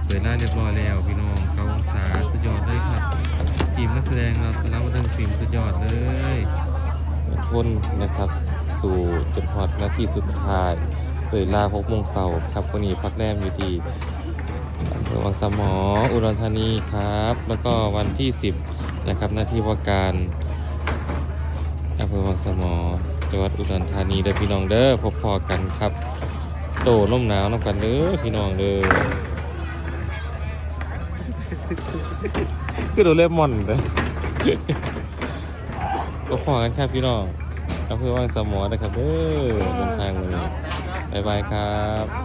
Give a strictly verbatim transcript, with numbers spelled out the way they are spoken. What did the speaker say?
เปิดร้านเรียบร้อยแล้วพี่น้อง เก้าองศา สุดยอดเลยครับ ทีมนักแสดงเราสารพัดทั้งทีม สุดยอดเลย ทุนนะครับ สู่จนฮอดนาทีสุดท้าย เปิดลาหกโมงเช้าครับ วันนี้พักแรมอยู่ที่อำเภอวังสะหมอ อุดรธานีครับ แล้วก็วันที่สิบนะครับ หน้าที่ว่าการอำเภอวังสะหมอ จังหวัดอุดรธานีเด้อพี่น้องเด้อ พบพอกันครับ โตลมหนาวนำกันเด้อพี่น้องเด้อ คือโดเรมอนเด้อ พบพอกันครับพี่น้อง อำเภอวังสะหมอนะครับเด้อ เดินทางวันนี้ บ๊ายบายครับ